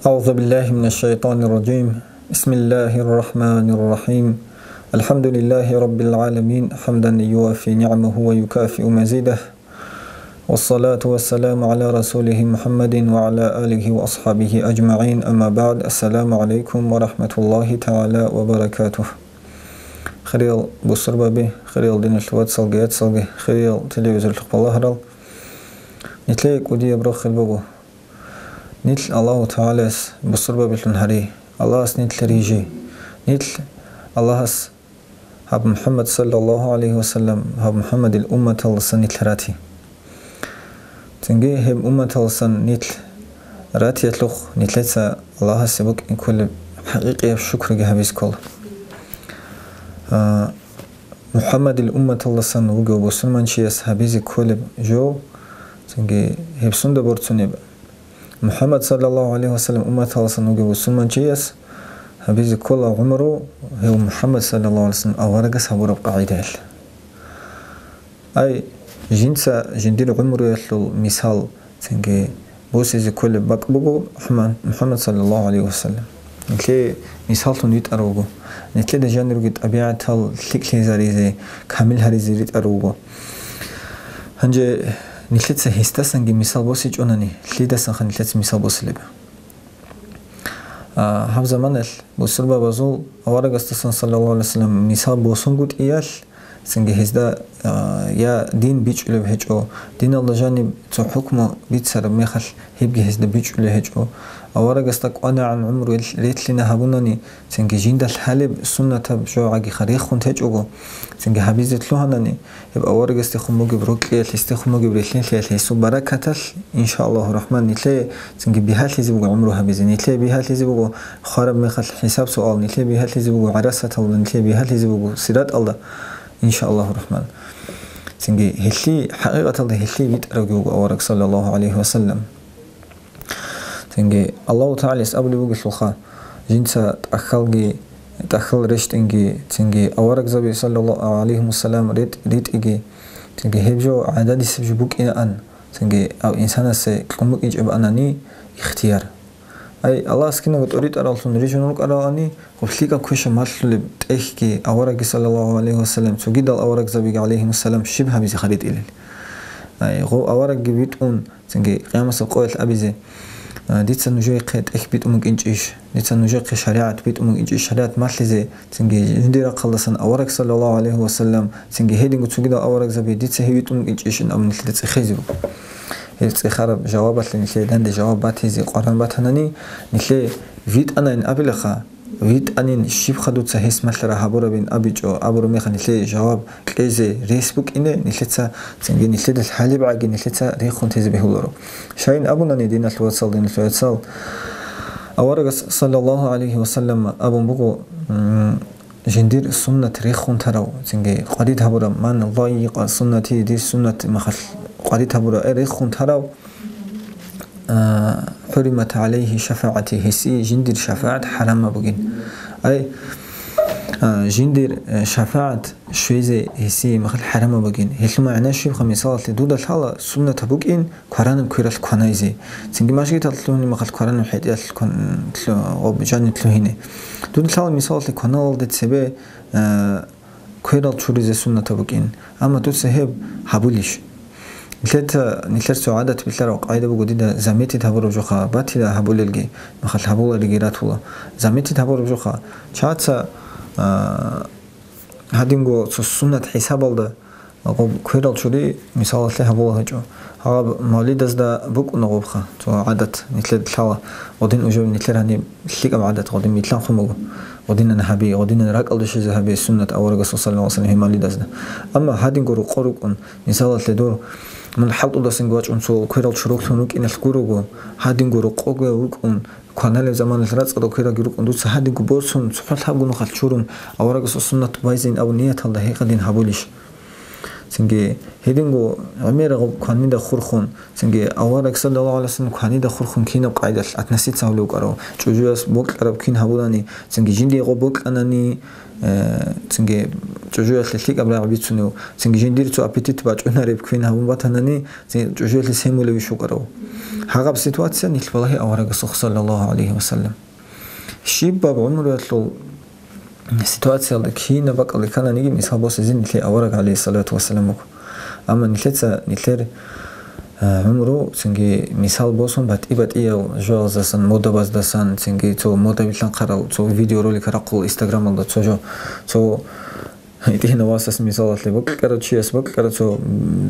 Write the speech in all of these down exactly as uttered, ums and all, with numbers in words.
أعوذ بالله من الشيطان الرجيم. بسم الله الرحمن الرحيم. الحمد لله رب العالمين، حمدا يوافي نعمه ويكافئ مزيده. والصلاة والسلام على رسوله محمد وعلى آله وأصحابه أجمعين. أما بعد. السلام عليكم ورحمة الله تعالى وبركاته. Хириял бусурбаби, хириял диналъул вацалги яцалги, хириял телевизорлъухъ балагьарал. Нилъее кӀудияб рохел буго. Нилъ Аллагьу ТагӀалаяс бусурбабилъун гьари. Аллагьас нилъ рижи. Нилъ Аллагьас гьаб МухӀаммад саллаллагьу гӀалайгьи вассалам, гьаб МухӀаммадил умматалдасан нилъ рати. Цинги гьеб умматалдасан нилъ ратиялъухъ нилъеца Аллагьасе букӀин кколеб хӀакъикъияб шукруги гьабизе ккола. А, МухӀаммадил умматалдасан вугев бусурманчияс гьабизе кколеб жо, цинги гьеб сунда борцунеб? МухӀаммад саллаллагьу гӀалайгьи вассалам умматалдасан вугев бусурманчияс гьабизе ккола гӀумру гьев МухӀаммад саллаллагьу гӀалайгьи вассалам аварагас гьабураб къагӀидаялъ. Ай, жинца жиндир гӀумруялъул мисал цинги босизе кколеб бакӀ буго МухӀаммад, МухӀаммад саллаллагьу гӀалайгьи вассалам. Нилъее мисаллъун витӀар вуго. Нилъеда жанирги тӀабигӀатал лъикӀлъизаризе, камил гьаризе ритӀар вуго. Гьанже нилъеца гьесдасанги мисал босичӀонани, лъидасанха нилъеца мисал босилеб? А, гьаб заманалъ бусурбабазул аварагасдасан, саллаллагьу гӀалайгьи вассалам, мисал босунгутӀиялъ, цинги гьезда, а, я дин бичӀчӀулеб гьечӀо, диналда жаниб цо хӀукму бицараб мехалъ гьебги гьезда бичӀчӀулеб гьечӀо. Аварагасда кӀванагӀан гӀумру релълъина гьабунани, цинги жинда лъалеб суннатаб жо гӀагиха рехун течӀого, цинги гьабизе лъугьанани, гьеб аварагасдехун бугеб рокьиялъ, гьесдехун бугеб релълъинлъиялъ, гьесул баракаталъ, иншааллагьу рахман, нилъее цинги бигьалъизе буго гӀумру гьабизе, нилъее бигьалъизе буго хвараб мехалъ хӀисаб-суал, нилъее бигьалъизе буго гӀарасаталда, нилъее бигьалъизе буго сираталда, иншааллагьу рахман. Цинги гьелъи-, хӀакъикъаталда гьелъие витӀарабги вуго авараг, саллаллагьу гӀалайгьи вассалам. Цинги Аллагьу ТагӀалаяс абулеб бугелъулха, жинца тӀахьалги, тӀахьал рещтӀинги, цинги аварагзаби, саллаллагьу гӀалайгьи вассалам, ретӀ-, ритӀиги, цинги гьеб жо гӀададисеб жо букӀинаан, цинги гьав инсанасе кьун букӀинчӀеб анани ихтияр. Ай, Аллагьас кинабго тӀоритӀараллъун рижун рукӀаралани, гъоб лъикӀаб квешаб малъулеб тӀехьги аварагги, саллаллагьу гӀалайгьи вассалам, цогидал аварагзабиги, гӀалайгьимуссалам, щиб гьабизе хъаритӀилел? Ай, гъов аварагги витӀун, цинги къиямасеб къоялъ абизе, а, дица нужехъе тӀехь битӀун букӀинчӀищ? Дица нужехъе шаригӀат битӀун букӀинчӀищ? ШаригӀат малъизе, цинги жиндир рахъалдасан авараг, саллаллагьу гӀалайгьи вассалам, цинги гьединго цогидал аварагзаби дица гьев витӀун букӀинчӀищин абун нилъеда цӀехезе буго. Гьеб цӀехараб жавабалъе нилъее данде жаваб батизе къваран батанани, нилъее витӀанайин абилаха, витӀанин, щибха дуца гьес малъараб гьабурабин абичӀо абураб мехалъ нилъее жаваб кьезе рес букӀине, нилъеца цинги нилъеда лъалеб гӀаги нилъеца рехун тезе бегьуларо. Щайин абунани, диналъул вацал, диналъул яцал, аварагас, саллаллагьу гӀалайгьи вассалам, абун буго, м, жиндир суннат рехун тарав, цинги къварид гьабурав, ман лайикъа суннати, дир суннат мехалъ къварид гьабурав, э, рехун тарав, а, хӀуримат гӀалайгьи шафагӀати, гьесие жиндир шафагӀат хӀарамаб бугин. Ай, а, жиндир, э, шафагӀат щвезе гьесие мехалъ хӀарамаб бугин. Гьелъул магӀна щибха? Мисалалъе, дуда лъала суннатаб букӀин кваранаб квералъ кванайзе. Цинги мажгиталъ лъугьине мехалъ кваранаб хӀетӀиялъ кван-, лъу-, гъоб жаниб лъугьине. Дуда лъала, мисалалъе, кваналалде цебе, а, кверал чуризе суннатаб букӀин. Амма дуца гьеб гьабулищ? Нилъеца, нилъер цо гӀадат билъарав къагӀида буго дида заметить гьабураб жоха, батила гьабулелги, мехалъ гьабулариги ратула. Заметить гьабураб жоха, чаца, а, гьадинго цо суннат хӀисабалда гъоб кверал чури, мисалалъе, гьабула гьечӀо. Гьаб мавлидазда букӀуна гъобха цо гӀадат, нилъер лъала, гъодин уже нилъер гьаниб лъикӀаб гӀадат, гъодин милълъанхъун буго, гъодинан гьаби, гъодинан ракӀалде щвезе гьаби суннат аварагасул, саллаллагьу гӀалайгьи вассалам, гьеб мавлидазда. Амма гьадинго рукъо рукӀун, мисалалъе, дур, мун хӀалтӀудасанги вачӀун цо кверал чурухълъун рукӀиналъ гурого, гьадинго рукъого рукӀун, кваналеб заманалъ рацӀцӀадал квералги рукӀун, дуца гьадинго босун, цохӀо лъабго нухалъ чурун, аварагасул суннат байзейин абун нияталда гьекъадин гьабулищ? Цинги гьединго гӀемераб кванида хурхун, цинги авараг саллаллагьу гӀалайгьи вассалам кванида хурхун кинаб къайдалъ относиться гьавулев вукӀарав, чӀужуяс бокьараб кин гьабунани, цинги жиндие гъоб бокьанани, э, цинги чӀужуялъе лъикӀаб рагӀи бицунев, цинги жиндир цо аппетит бачӀунареб кин гьабун батанани, цинги чӀужуялъе семулевищ вукӀарав. Гьагъаб ситуация нилъ балагьи аварагасухъ саллаллагьу гӀалайгьи вассалам. Щибаб гӀумруялъул ситуациялда кинаб бакӀалде ккананиги мисал босизе нилъее авараг гӀалайгьиссалату вассалам вуго. Амма нилъеца нилъер, а, гӀумру цинги мисал босун батӀи-батӀиял жоялдасан, модабаздасан, цинги цо мода билълъанхъарал цо видеоролик рахъула Инстаграмалда цо жо, цо ГьитӀинав васас мисалалъе бокьарав чияс бокьарав цо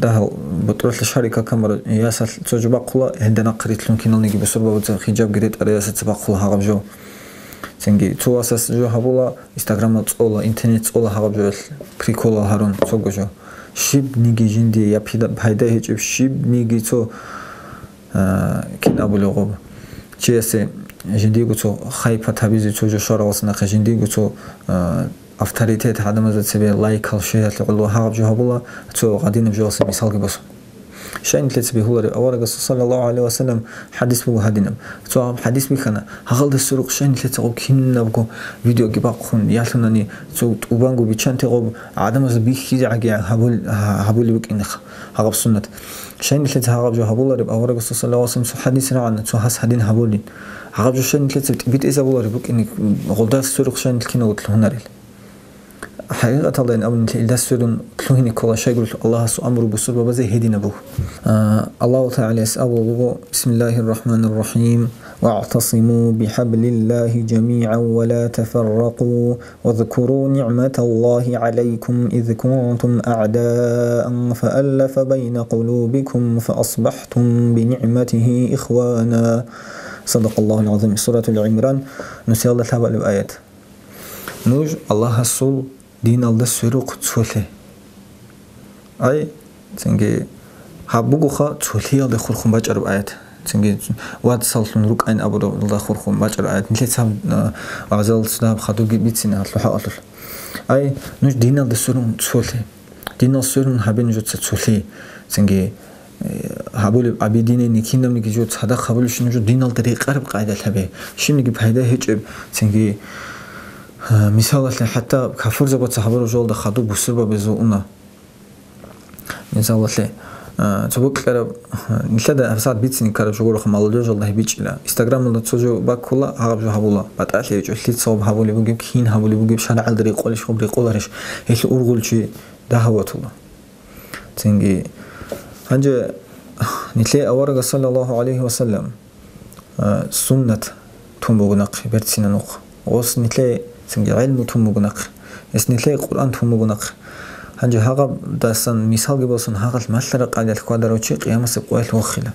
дагьал ботӀролъа шарик какамара ясалъ цо жо бахъула, гьелда нахъе рилълъун киналниги бусурбабаца хижабги ретӀарай ясаца бахъула гьагъаб жо. Цинги цо васас жо гьабула, Инстаграмал цӀола, интернет цӀола гьагъаб жоялъ приколал гьарун цого жо. Щибниги жиндие я пида-, пайда гьечӀеб, щибниги цо, а, кин абулев гъоб. Чиясе жиндиего цо хайпат гьабизе цо жо шаралас нахъе, жиндиего цо, а, авторитет, гӀадамазда цебе лайкал, шейгьалъе гӀоло гьагъаб жо гьабула, цо гьадинаб жоялъе мисалги босун. Щай нилъеца бегьулареб, аварагасул саллаллагьу гӀалайгьи вассалам хӀадис буго гьадинаб. Цо гьаб хӀадис бихьана, гьагъалда сверухъ щай нилъеца гъоб кинабго видеоги бахъун, ялъунани цо тӀубанго биччанте гъоб гӀадамазда бихьизегӀаги гьабул-, гьа-, гьабулеб букӀинеха гьагъаб суннат. Щай нилъеца гьагъаб жо гьабулареб, аварагасул саллаллагьу гӀалайгьи вассалам хӀадисалъ рагӀана цо гьас гьадин гьабулин. Гьагъаб жо щай нилъеца тӀибитӀизабулареб букӀине, гъолда сверухъ щай нилъ киналго лъугьунарел. ХӀакъикъаталдайин абун нилъ илдас сверун лъугьине ккола, щайгурелъул Аллагьасул амру бусурбабазе гьединаб буго. А, Аллагьу ТагӀалаяс абулеб буго: «Бисмиллагьир рахӀманир рахӀим. ВагӀтасиму бихӀаблиллагьи жамигӀан ва ла тафарракъу. Вазкуру нигӀматаллагьи гӀалайкум из кунтум агӀдаан фааллафа байна къулубикум фаасбахӀтум бинигӀматигьи ихвана». Садакъаллагьул гӀазим. Суратул ГӀимран, нусиялда лъабабилеб аят. Нуж Аллагьасул диналда сверухъ цолъе. Ай, цинги, гьаб бугоха цолъиялде хурхун бачӀараб аят. Цинги, вацаллъун рукӀайин абуралда хурхун бачӀараб аят. Нилъеца гьаб, а, вагӀзалцин гьаб хадубги бицине гьалъул хӀакъалъулъ. Ай, нуж диналда сверун цолъе. Динал сверун гьабе нужеца цолъи. Цинги, э, гьабулеб объединение кинабниги жо цадахъ гьабулебщин нуж диналда рекъараб къайдалъ гьабе. Щибниги пайда гьечӀеб, цинги, э, мисалалъе, хӀатта кафурзабаца гьабураб жоялда хадуб бусурбабазул уна. Мисалалъе, э, цо бокьараб, э, нилъеда гьабсагӀат бицине ккараб жо гуроха, молодёжалда гьеб бичӀчӀила. Инстаграмалда цо жо баккула, гьагъаб жо гьабула. БатӀалъи гьечӀо, лъица гьаб гьабулеб бугеб, кин гьабулеб бугеб, шаргӀалда рекъолищ гьаб рекъоларищ, гьелъ ургъулчи дагьав ватула. Цинги, гьанже нилъее аварагас, саллаллагьу гӀалайгьи ва саллам, а, суннат тун буго нахъе берцинаб нух. Гъос нилъее цинги гӀелму тун буго нахъе. Гьес нилъее Къуръан тун буго нахъе. Гьанже гьагъабдасан мисалги босун, гьагъалъ малъараб къайдалъ хьвадарав чи къиямасеб къоялъ вохила.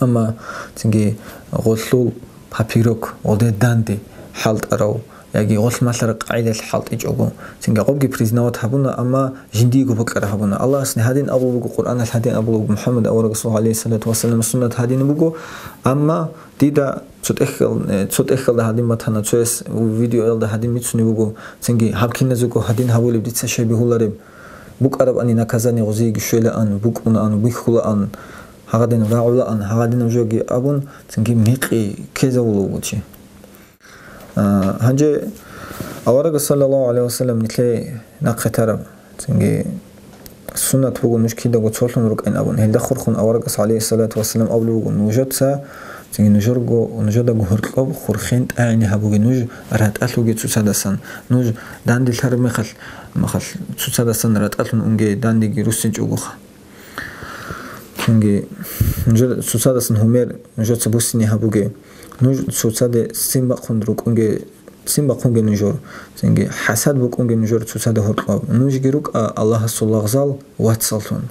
Амма цинги гъолъул папирок, гъолде данде хӀалтӀарав, яги гъолъ малъараб къайдалъ хӀалтӀичӀого, цинги гъобги признавать гьабуна, амма жиндиего бокьараб гьабуна. Аллагьасни гьадин абулеб буго, Къуръаналъ гьадин абулеб буго, МухӀаммад аварагасул гӀалайгьиссалату вассалам суннат гьадин буго, амма дида цо тӀехьал-, э, цо тӀехьалда гьадин батана, цояс видеоялда гьадин бицунеб буго, цинги гьаб киназего гьадин гьабулеб дица щай бегьулареб? БукӀарабани наказание гъозиеги щвелаан, букӀунаан, бихьулаан, гьагъадинаб рагӀулаан, гьагъадинаб жоги абун, цинги мекъи ккезавулев вуго чи. А, гьанже аварагас, саллаллагьу гӀалайгьи ва саллам, нилъее нахъе тараб, цинги суннат буго нуж кидаго цолъун рукӀин абун. Гьелда хурхун аварагас, гӀалайгьиссалату вассалам, абулеб буго: нужеца, цинги нужерго, нужедаго гьоркьоб хурхен тӀагӀине гьабуге, нуж ратӀалъуге цоцадасан, нуж данделъараб мехалъ, мехалъ цоцадасан ратӀалъун унге, дандеги руссинчӀогоха. Цинги нужер цоцадасан гьумер нужеца буссине гьабуге. Нуж цоцаде ццин бахъун рукӀунге, ццин бахъунге нужер. Цинги хӀасад букӀунге нужер цоцада гьоркьоб. Нужги рукӀа Аллагьасул лагъзал вацаллъун.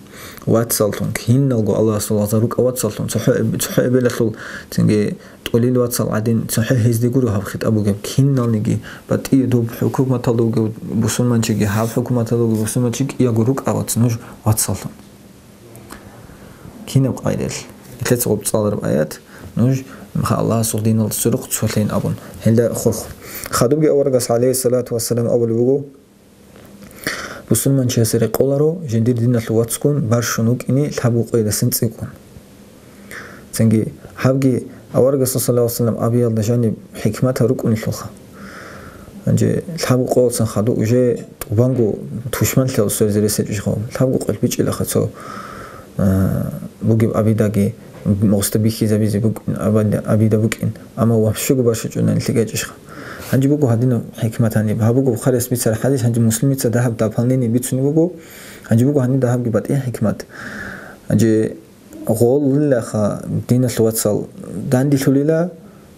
Вацаллъун. Киналго Аллагьасул лагъзал рукӀа вацаллъун. ЦохӀо эб-, цохӀо эбелалъул цинги тӀолил вацал гӀадин, цохӀо гьезде гуро гьаб хитӀаб бугеб. Киналниги батӀи доб хӀукуматалда вугев бусурманчиги, гьаб хӀукуматалда вугев бусурманчиги кӀиялго рукӀа вац, нуж вацаллъун. Кинаб къайдалъ? Нилъеца гъоб цӀалараб аят, нуж Аллагьасул диналда сверухъ цолъейин абун. Гьелда хурхун. Хадубги аварагас, гӀалайгьиссалату вассалам, абулеб буго: Бусурманчиясе рекъоларо жиндир диналъул вацгун барщун вукӀине лъабго къоялдасан цӀикӀкӀун. Цинги гьабги аварагасул саллаллагьу гӀалайгьи вассалам абиялда жаниб хӀикматал рукӀунелъулха. Гьанже лъабго къоялдасан хадуб уже тӀубанго тушманлъиялда цоязе рес гьечӀищха, лъабго къоялъ бичӀчӀилаха цо, а, бугеб абидаги, гъосда бихьизабизе букӀин, абида, абида букӀин, амма вапщого барщичӀони лъикӀ гьечӀищха. Гьанже буго гьадинаб хӀикмат гьаниб. Гьаб буго Бухарияс бицараб хадис, гьанже Муслимица дагьаб дополнение бицунеб буго. Гьанже буго гьаниб дагьабги батӀи хӀикмат. Гьанже гъоллилаха, диналъул вацал, данделъулила,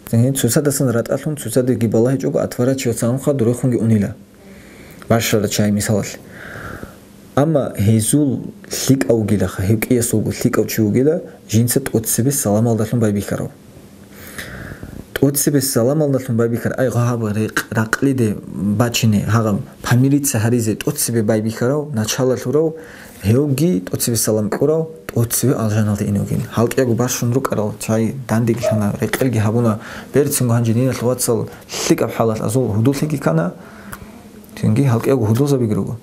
цинги цоцадасан ратӀалъун, цоцадеги балагьичӀого, отворачиваться гьабунха дурехунги унила. Барщараб чагӀи мисалалъе. Амма гьезул лъикӀав вугилаха, гьев кӀиясулго лъикӀав чи вугила, жинца тӀоцебе саламалдалъун байбихьарав. ТӀоцебе саламалдалъун байбихьар, ай, гьаб рекъ-, ракълиде бачине, гьагъаб помириться гьаризе тӀоцебе байбихьарав, начало лъурав, гьевги тӀоцебе салам кьурав, тӀоцебе алжаналде иневгин. ГьалкӀиго барщун рукӀарал чагӀи дандеги лъана, рекъелги гьабуна, берцинго гьанже диналъул вацал лъикӀаб хӀалалъ азул гьудуллъиги ккана, цинги гьалкӀиго гьудулзабиги руго.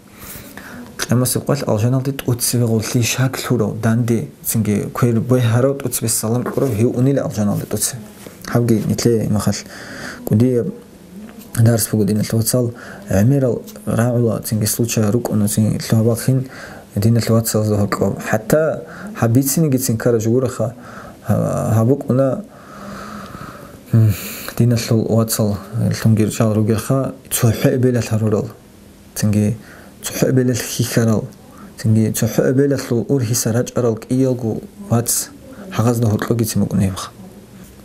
Къиямасеб къоялъ алжаналде тӀоцебе гъоллъи шак лъурав, данде, цинги квер бегьарав, тӀоцебе салам кьурав гьев унила алжаналде тӀоцебе. Гьабги нилъее, имахал, кӀудияб дарс буго, диналъул вацал, гӀемерал рагӀула, цинги случай рукӀуна, цинги лъугьа-бахъин диналъул вацалазда гьоркьоб. ХӀатта гьаб бицинегицин ккараб жо гуроха, гьа-, гьаб букӀуна, м, диналъул вацал, лъунгир чӀал ругелха, цохӀо эбелалъ гьарурал. Цинги цохӀо эбелалъ хьихьарал, цинги цохӀо эбелалъул ургьиса рачӀарал кӀиялго вац гьагъазда гьоркьогицин букӀун гьебха.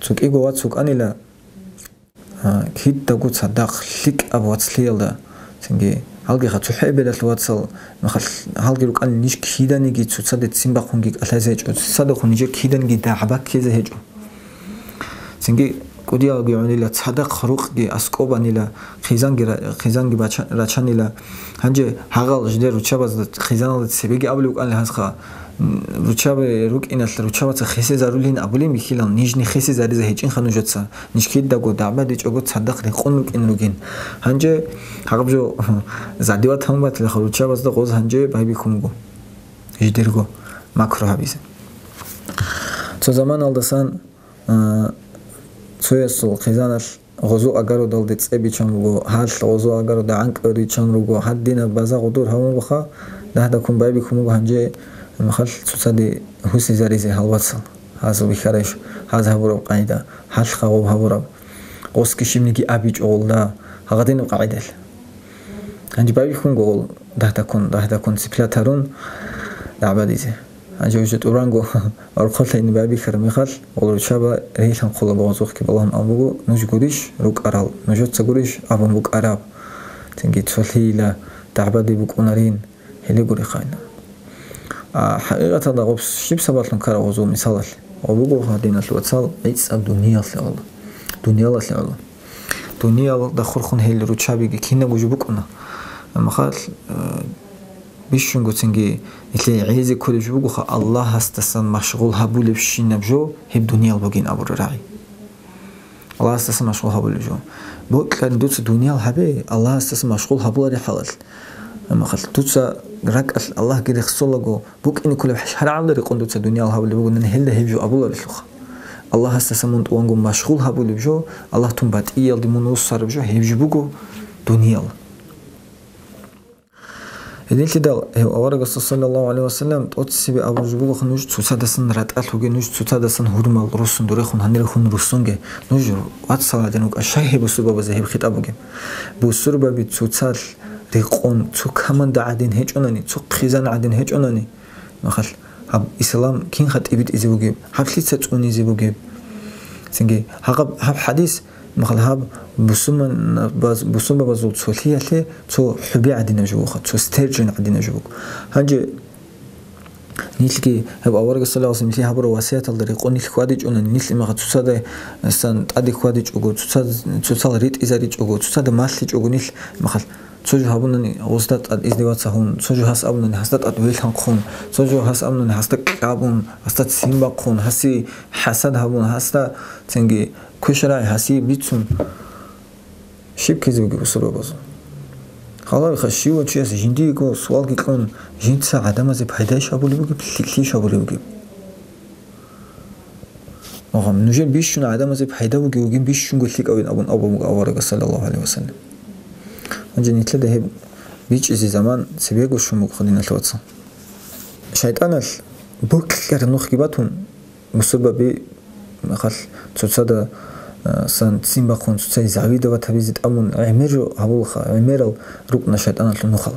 Цо кӀиго вац вукӀанила, а, кидаго цадахъ лъикӀаб вацлъиялда, цинги гьалгиха цохӀо эбелалъул вацал, махал, гьалги рукӀанил ниж киданиги цоцаде ццин бахъунги кӀалъазе гьечӀо, цоцадехун нижер киданиги дагӀба ккезе гьечӀо. Цинги кӀудиялги гӀунила цадахъ рукъги аскӀобанила, хъизанги ра-, хъизанги бача-, рачанила. Гьанже гьагъал жидер руччабазда хъизаналда цебеги абулев вукӀанила гьазха, м, руччаби рукӀиналъ руччабаца хесезарулин абулин бихьилан, нижни хесезаризе гьечӀинха нужеца, ниж кидаго дагӀбадичӀого цадахъ рекъон рукӀин ругин. Гьанже гьагъаб жо задевать гьабун батилаха, руччабазда гъоз гьанже байбихьун буго жидерго макру гьабизе. Цо заманалдасан, а, цоясул хъизаналъ гъозу агарудалде цӀе биччан буго, гьалъ гъозу агаруда гӀанкӀ риччан руго, гьадинаб база гъудур гьавун буха, дагьдаккун байбихьун буго гьанже, махал цоцаде гьусизаризе гьал вацал. Гьазул бихьарайш, гьаз гьабураб къагӀида, гьалъ гъов гьабураб. Гъосги щибниги абичӀо гъолда, гьагъадинаб къагӀидалъ. Гьанже байбихьун буго гъол дагьдаккун, дагьдаккун цеплять гьарун дагӀбадизе. Гьанже уже тӀубанго орхолъайин байбихьараб мехалъ, гъол руччаба рейилъанхъула багъазухъги балагьун абун буго, нуж гурищ рукӀарал, нужеца гурищ абун букӀараб. Цинги цолъийила дагӀбаде букӀунарин, гьеле гурехъайна. А, хӀакъикъаталда гъоб щиб сабаблъун ккараб гъозул мисалалъе? Гъоб буго, гьадиналъ вацал, гӀицӀаб дуниялъе гӀоло. Дуниялалъе гӀоло. Дуниялда хурхун гьел руччабиги кинабго жо букӀуна. Амма хал, а, бищунго цинги нилъее гӀезе кколеб жо бугоха, Аллагьасдасан машгъул гьабулебщинаб жо гьеб дуниял бугин абураб рагӀи. Аллагьасдасан машгъул гьабулеб жо. Бокьани дуца дуниял гьабе, Аллагьасдасан машгъул гьабулареб хӀалалъ. Амма хал дуца ракӀалъ Аллагьги рехсолаго букӀине кколеб шаргӀалда рекъон дуца дуниял гьабулеб бугони, гьелда гьеб жо абуларелъулха. Аллагьасдасан мун тӀуванго машгъул гьабулеб жо, Аллагь тун батӀиялде мун вуссараб жо, гьеб жо буго дуниял. Гьединлъидал гьев аварагасул саллаллагьу гӀалайгьи ва саллам тӀоцебе абураб жо бугоха, нуж цоцадасан ратӀалъуге, нуж цоцадасан гьурмал руссун дурехун гьанирехун руссунге, нуж вацал гӀадин рукӀа, щай гьеб бусурбабазе гьеб хитӀаб бугеб? Бусурбаби цоцалъ рекъон цо команда гӀадин гьечӀонани, цо хъизан гӀадин гьечӀонани, махал, гьаб ислам кинха тӀибитӀизе бугеб, гьаб лъица цӀунизе бугеб? Цинги гьагъаб, гьаб хадис, махал, гьаб бусурман-, баз-, бусурбабазул цолъиялъе цо хӀуби гӀадинаб жо бугоха, цо стержень гӀадинаб жо буго. Гьанже нилъги гьаб аварагас саллаллагьу гӀалайгьи ва саллам нилъее гьабураб васияталда рекъон нилъ хьвадичӀонани, нилъ имаха цоцадасан тӀаде хьвадичӀого, цоцаз-, цоцал ритӀизаричӀого, цоцада малъичӀого нилъ имахал, цо жо гьабунани гъозда тӀад издеваться гьун, цо жо гьас абунани гьасда тӀад велъанхъун, цо жо гьас абунани гьасда кьабун, гьасда ццин бахъун, гьасе хӀасад гьабун, гьасда цинги квешарай гьасие бицун. Щиб ккезе бугеб бусурбабазул? Халаиха, щивав чияс жиндиего суалги кьун, жинца гӀадамазе пайдайищ абулеб бугеб, лъикӀлъийищ абулеб бугеб? Агъам, нужер бищун гӀадамазе пайда бугев вугин бищунго лъикӀавин абун абун буго аварагас, саллаллагьу гӀалайгьи ва саллам. Гьанже нилъеда гьеб бичӀчӀизе заман цебего щун буго, диналъул вацал. ШайтӀаналъ бокьараб нухги батун, бусурбаби махал цоцада, а, сан ццин бахъун, цоцай завидовать гьабизе тӀамун гӀемер жо гьабулаха, гӀемерал рукӀна шайтӀаналъул нухал.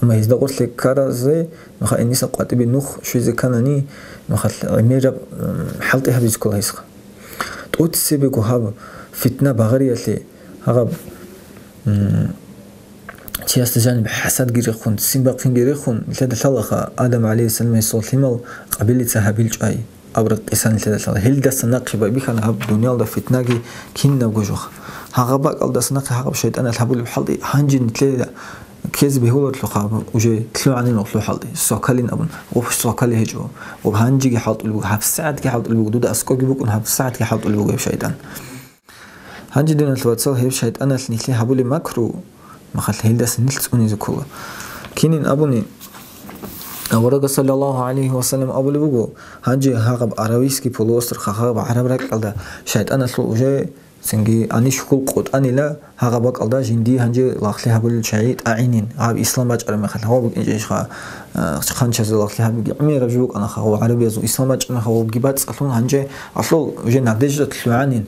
Амма гьезда гъорлъе ккаразе, махал гьениса къватӀибе нух щвезе кканани, махал гӀемераб, м, хӀалтӀи гьабизе ккола гьесха. ТӀоцебего гьаб фитна багъариялъе гьагъаб, м, чиясда жаниб хӀасадги рехун, ццин бахъинги рехун, нилъеда лъалаха Адам гӀалайгьиссалам гьесул лъимал Къабилица Гьабил чӀвай абураб къиса нилъеда лъала. Гьелдаса нахъе байбихьана гьаб дуниялда фитнаги кинабго жо. Гьагъаб бакӀалдаса нахъе гьагъаб шайтӀаналъ гьабулеб хӀалтӀи гьанже нилъеда ккезе бегьуларо гьаб уже лъугӀанин гьелъул хӀалтӀи, свакалин абун. Гъоб свакали гьечӀо. Гъоб гьанжеги хӀалтӀулеб буго, гьабсагӀатги хӀалтӀулеб буго, дуда аскӀовги букӀун, гьабсагӀатги хӀалтӀулеб буго гьеб шайтӀан. Гьанже, диналъул вацал, гьеб шайтӀаналъ нилъе гьабулеб макру, махал гьелдаса нилъ цӀунизе ккола. Кинин абуни, аварагас, саллаллагьу гӀалайгьи ва саллам, абулеб буго, гьанже гьагъаб Аравийский полуостров, гьагъаб гӀараб ракьалда шайтӀаналъул уже цинги анищ хьул къотӀанила, гьагъаб бакӀалда жиндие гьанже лагълъи гьабулел чагӀи тӀагӀинин, гьаб ислам бачӀараб мехалъ, гьав букӀинчӀищха, а, хъанчазе лагълъи гьабиги гӀемераб жо букӀанаха, гьав гӀарабиязул ислам бачӀанаха, гьавги бацӀцӀалъун гьанже гьалъул уже надежда лъугӀанин.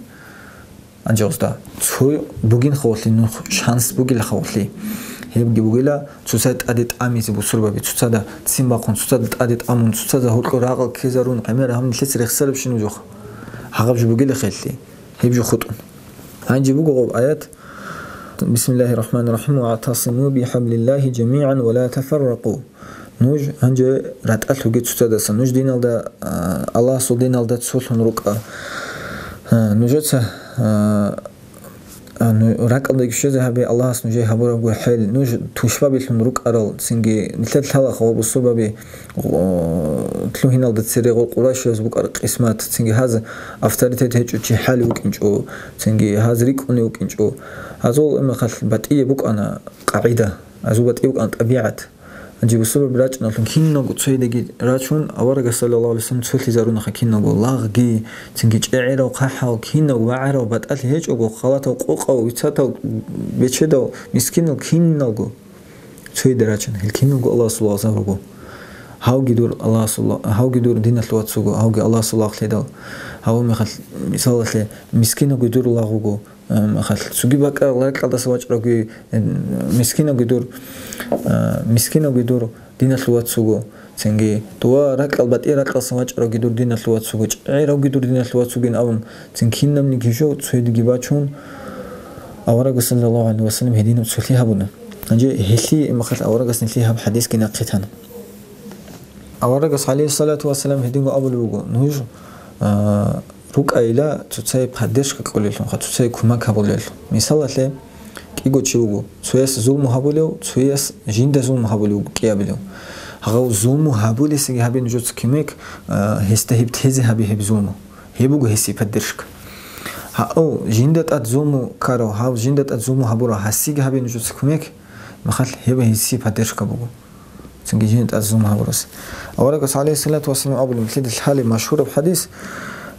Анжи гъозда, цо бугин хавалъи, нух шанс бугила хавалъи. Гьебги бугила, цоцай тӀаде тӀамизе бусурбаби, цоцада ццин бахъун, цоцада тӀаде тӀамун, цоцазда гьоркьор рагъал ккезарун, гӀемер гьаб нилъеца рехсарабщинаб жо. Гьагъаб жо бугила хелъи, гьеб жо хутӀун. Гьанже буго гъоб аят: «Бисмиллагьир рахӀманир рахӀим, ваътасиму бихӀаблиллагьи жамигӀан ва ла тафарракъу». Нуж гьанже ратӀалъуге цоцадаса. Нуж диналда, а, Аллагьасул диналда цолъун рукӀа. А, нужеца, а, а, ну, ракӀалдаги щвезе гьабе Аллагьас нужее гьабурабго хӀел. Нуж тушбабилъун рукӀарал, цинги нилъер лъалаха ва бусурбаби, о, лъугьиналда цере гъол къурайшияз букӀар къисмат, цинги гьаз авторитет гьечӀо чи хӀали вукӀинчӀо, цинги гьаз рикӀкӀунев вукӀинчӀо. Гьазул мехалъ батӀие букӀана къагӀида, гьазул батӀие букӀана тӀабигӀат. Гьанже бусурбаби рачӀуналъун киналго цоядаги рачун, аварагас, саллаллагьу гӀалайгьи ва саллам, цолъизарунаха киналго лагъги, цинги чӀегӀерав хъахӀал, кинав вагӀарав батӀалъи гьечӀого, халатав, къокъав, вицатав, бечедав, мискинал киналго цояда рачун. Гьел киналго Аллагьасул лагъзал руго. Гьавги дур Аллагьасул ла-, гьавги дур диналъул вац вуго, гьавги Аллагьасул лагълъидал. Гьав мехалъ, мисалалъе, мискинавги дур лагъ вуго. Ам, хал-, цоги бакӀа ракьалдаса вачӀарагуги, м, мискинавги дур, а, мискинавги дур диналъул вац вуго. Цинги, дова ракьал батӀи ракьалдаса вачӀарагуги дур диналъул вац вуго, чӀегӀеравги дур диналъул вац вугин абун, цин кинабниги жо цоядаги бачун, аварагас, саллаллагьу гӀалайгьи ва саллам, гьединаб цолъи гьабуна. Гьанже гьелъие имахал аварагас нилъее гьаб хӀадисги нахъе тана. Аварагас, гӀалайгьиссалату вассалам, гьединго абулеб буго: нуж, а, рукӀайила цоцае поддержка кьолеллъунха, цоцае кумак гьабулеллъун. Мисалалъе, кӀиго чи вуго, цояс зулму гьабулев, цояс жинда зулму гьабулев вуго кӀиабилев. Гьав зулму гьабулесаги гьабе нужеца кумек, а, гьесда гьеб тезе гьабе гьеб зулму. Гьеб буго гьесие поддержка. Гьав жинда тӀад зулму ккарав, гьав жинда тӀад зулму гьабурав, гьасиеги гьабе нужеца кумек, махал гьеб гьесие поддержка буго. Цинги жинда тӀад зулму гьабурас. Аварагас, гӀалайгьиссалату вассалам, абулеб, нилъеда лъалеб машгьураб хӀадис: